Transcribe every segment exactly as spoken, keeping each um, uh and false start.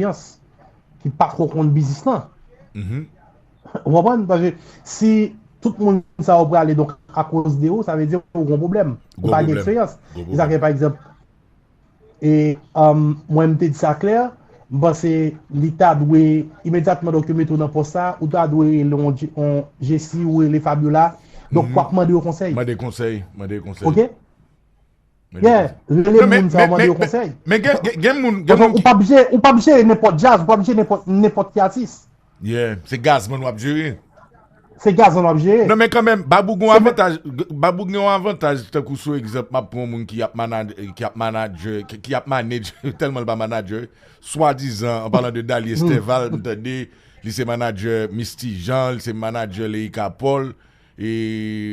eksperyans, ki pa twò konn biznis lan. Ou konprann? Paske si tout moun sa yo prale, donk, akoz de ou, sa vle di ou gen pwoblèm. Ou pa gen eksperyans. E sa fè, pa egzanp, e, um, mwen, m te di sa klè, m panse li ta dwe, imedyatman, donk, yo mete w nan pòs sa, ou ta dwe rele yon, yon Jessie ou rele Fabiola. Donk, w ap mande yo konsèy. Mande konsèy, mande konsèy. Ok? Yeah, rele moun sa, mande yo konsèy. Men gen, gen, gen moun, gen moun ki. Ou p ap jere, ou p ap jere nenpòt djaz, ou p ap jere nenpòt, nenpòt ki atis. Yeah, se Gazman w ap jere. Se Gazman w ap jere. Non, men kanmenm, Babou gen yon avantaj, Babou gen yon avantaj, tankou sou egzanp, m ap pran yon moun ki ap manaj, ki ap manadjè, ki, ki ap manage, tèlman l pa manadjè, swadizan, an palan de Dali Esteval, m tande, li se manadjè Misty Jean, li se manadjè Leïka Paul, e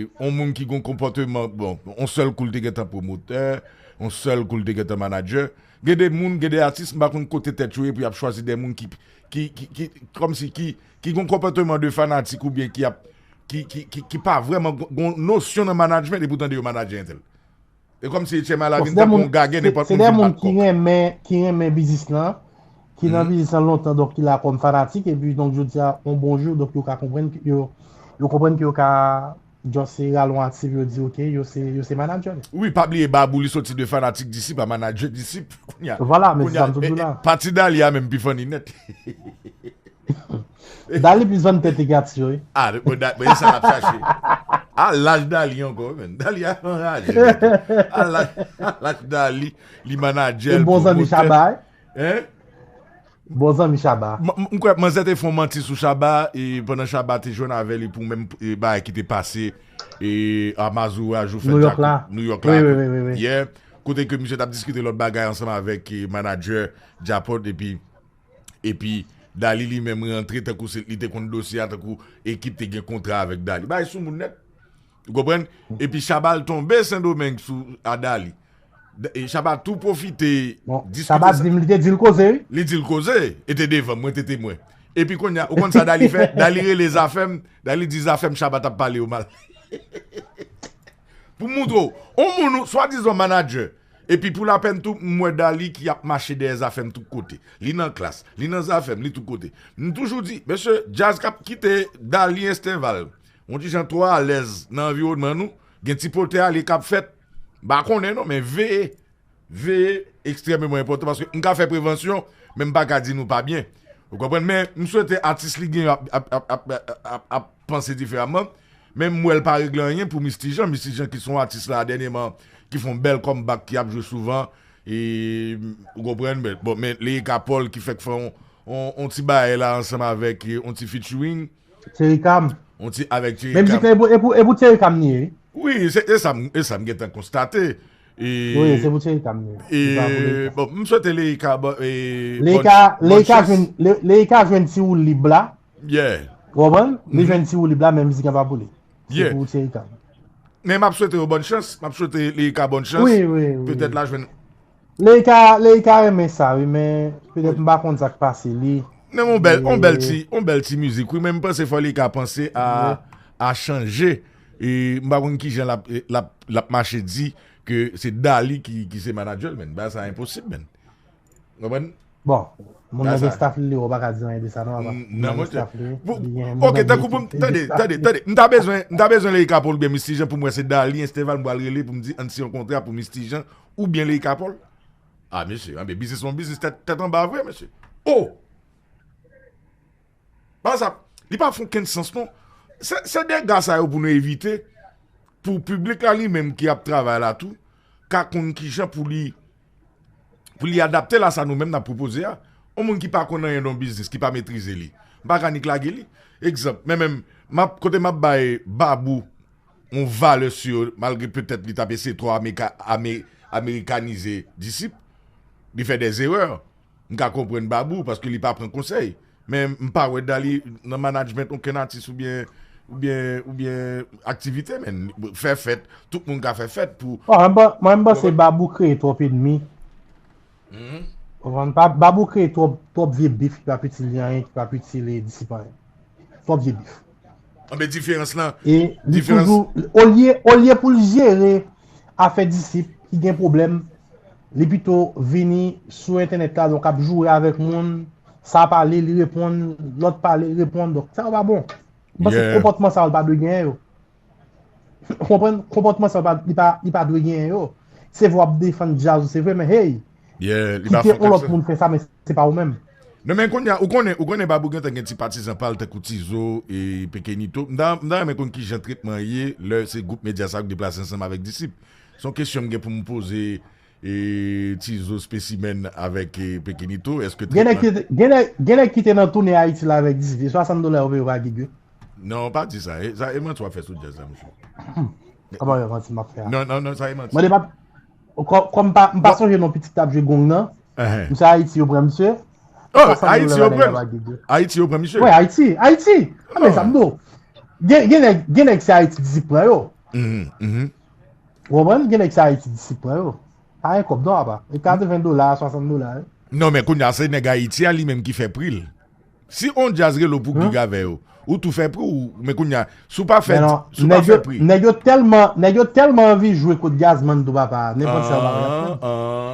yon moun ki gen yon konpòteman, bon, yon sèl kou l te gentan pwomotè, yon sèl kou l te gentan manadjè. Gen de moun, gen de atis, m pa konn kote tèt yo ye pou y ap chwazi de moun ki, ki, ki, ki, kòmsi ki, ki gen yon konpòteman de fanatik oubyen ki ap, ki, ki, ki, ki pa vrèman gon, gon nosyon nan management, epi w tande yo manadjè entèl. E kòmsi H M I la vin tankou yon gagè, nenpòt moun vin bat kòk. Se de moun ki renmen, ki renmen biznis lan, ki nan biznis lan lontan, donk ki la kòm fanatik, epi donk jodi a, yon bon jou, donk yo ka konprann ke yo, yo konprann ke yo ka just se rale yon atis, yo di, ok, yo se, yo se manadjè li. Wi, pa bliye Babou, li soti de fanatik Disip a manadjè Disip. Kounye a, vwala, men se sa m sot di w la. Pati Dali a menm pi funny nèt. Dali plis vann tèt li ke atis yo, wi. Ah, bon, bon, e sa l ap chache. A laj Dali ankò, men. Dali a anraje nèt, wi. A laj, a laj Dali, li manadjè l, pwomotè. E bon zanmi Shabba, wi. Hein? Bon zanmi Shabba. M, m, m kwè manzè te fè yon manti sou Shabba, e pandan Shabba te jwenn avè li pou menm, e, bagay ki te pase, e, a Mazou a jou fèt New York la. New York la, wi, wi, wi, wi. Yeah. Kote ke misye t ap diskite lòt bagay ansanm avèk, e, manadjè Djapòt, epi Epi Dali li menm rantre tankou se, li te konn dosye a, tankou ekip te gen kontra avèk Dali. Bagay sou moun nèt. Ou konprann? Epi Shabba al tonbe Sendomeng sou a Dali. Da-, e Shabba tou pwofite diskite sa. Bon, Shabba di m li te di l koze, wi. Li di l koze, e te devan m, mwen te temwen. Epi kounye a, ou konn sa Dali fè? Dali rele Zafèm, Dali di Zafèm Shabba t ap pale yo mal. Pou m montre w, on moun ou, swadizan manadjè, epi pou lapèn tou, m wè Dali ki ap mache dèyè Zafèm tout kote. Li nan Klass, li nan Zafèm, li tout kote. M toujou di, mesye, djaz k ap kite Dali Estèval, on ti jan twò alèz nan anviwònman nou, gen ti pote ale k ap fèt. M pa konnen non, men veye. Veye ekstrèmeman enpòtan paske m ka fè prevansyon, men m pa ka di nou pa byen. Ou konprann? Men m swete atis li gen yo ap, ap, ap, ap, ap, ap panse diferaman. Men m wè l pa regle anyen pou Misty Jean. Misty Jean ki se yon atis la dènyèman, ki fè yon bèl comeback, ki ap jwe souvan. E, ou konprann? Men, bon, men Leïka Paul ki fèk fè yon, yon, yon ti bagay la ansanm avèk, e, yon ti featuring. Thierry Cam. On ti avèk Thierry Cam. Men mizik lan e pou, e pou, e pou Thierry Cam li ye, wi. Wi, se, e sa m, e sa m gentan konstate. E, wi, se pou Thierry Cam li ye. E, bon, m swete Leïka, bon, e, Leïka, Leïka jwenn, Le-, Leïka jwenn ti woulib la. Yeah. Ou konprann? Li jwenn ti woulib la, men mizik lan pa pou li. Se pou Thierry Cam. Men m ap swete yo bòn chans, m ap swete Leïka bòn chans. Wi, wi, wi. Petèt l a jwenn Leïka, Leïka renmen sa, wi, men petèt m pa konn sa k pase li. Men yon bèl, yon bèl ti, yon bèl ti mizik, wi, men m panse fò Leïka panse a, a chanje. E m pa konn kijan l ap, l ap, l ap mache di ke se Dali ki, ki se manadjè l, men bagay sa enposib, men. Ou konprann? Bon, moun nan gen staff li, ou pa ka di anyen de sa, non, papa. Moun nan gen staff li, li gen moun nan gen ekip, li gen staff li. Ok, tankou pou m, tande, tande, tande. M ta bezwen, m ta bezwen Leïka Paul oubyen Misty Jean pou m wè se Dali Estèval m pral rele pou m di ann siyen yon kontra pou Misty Jean oubyen Leïka Paul. Ah, mesye, anben, biznis yon biznis tèt, tèt anba vre, mesye. Oh! Paske li pa fè okenn sans, non. Se, se dega sa yo pou nou evite, pou piblik la li menm ki ap travay la tou, ka konn kijan pou li, pou li adapte l a sa nou menm n ap pwopoze a. Yon moun ki pa konn anyen nan yon biznis, ki pa metrize li, m pa ka nik lage li. Egzanp, men menm, m ap, kote m ap bay Babou yon valè si yo, malgre petèt li t ap eseye twò ameka-, ame-, amerikanize Disip, li fè dè zerè. M ka konprann Babou paske li pa pran konsèy. Men m pa wè Dali nan management okenn atis oubyen, oubyen, oubyen aktivite, men fè fèt, tout moun ka fè fèt pou. Bon, mwen, mwen, mwen panse Babou kreye twòp enmi. Ou konprann? Pa, Babou kreye twòp, twòp vye bif ki p ap itil li anyen, ki p ap itil Disip anyen. Twòp vye bif. Anben diferans lan, e li diferans toujou, olye, olye pou l jere afè Disip ki gen pwoblèm, li pito vini sou entènèt la, donk ap joure avèk moun, Sa pale, li reponn, lòt pale, li reponn. Donk, sa yo pa bon. Mwen panse konpòtman sa yo pa dwe genyen yo. Ou konprann? Konpòtman sa yo pa, li pa, li pa dwe genyen yo. Se vre w ap defann djaz ou, se vre, men hey, kite yon lòt moun fè sa, men se pa ou menm. Non, men kounye a, ou konnen, ou konnen Babou gentan gen ti patizan pa l tankou Tizo e Pekenito. M ta, m ta renmen konn kijan tretman ye lè se gwoup medya sa yo k deplase ansanm avèk Disip. Se yon kesyon m gen pou m poze e Tizo Spécimen avèk e Pekenito. Èske Gen nèg tretman ki te, gen nèg, gen nèg ki te nan tounen Ayiti la avèk Disip, e swasant dola yo peye yo pa gig yo. Non, pa di sa. E, sa e manti w ap fè sou djaz la, mesye. Kòman yo manti m ap fè a? Non, non, non, sa e manti. Mande pa, kò- kòm pa, m pa sonje non pitit k ap jwe gong nan. Ahan. Misye Ayiti yo pran misye. Oh, Swasant Ayiti dola yo nèg la pran. pa gig yo. Ayiti yo pran misye. Wè, Ayiti, Ayiti. A men sa m di w. Gen, gen nèg, gen nèg se Ayiti Disip pran yo. Mhm, mhm. Ou konprann? Gen nèg se Ayiti Disip pran yo. Pa gen kòb non apa. E katreven dola, swasant dola. Wi. Non, men kounye a se nèg Ayiti a li menm ki fè pri l. Si on djaz rele w pou gig avè yo, ou tou fè pri w, men kounye a, si w pa fè, Men non, si w pa nèg fè yo, pri. Nèg yo tèlman, nèg yo tèlman anvi jwe kot Gazzman tou papa, nenpòt sa yo pa vle ap fè. Ah, ah.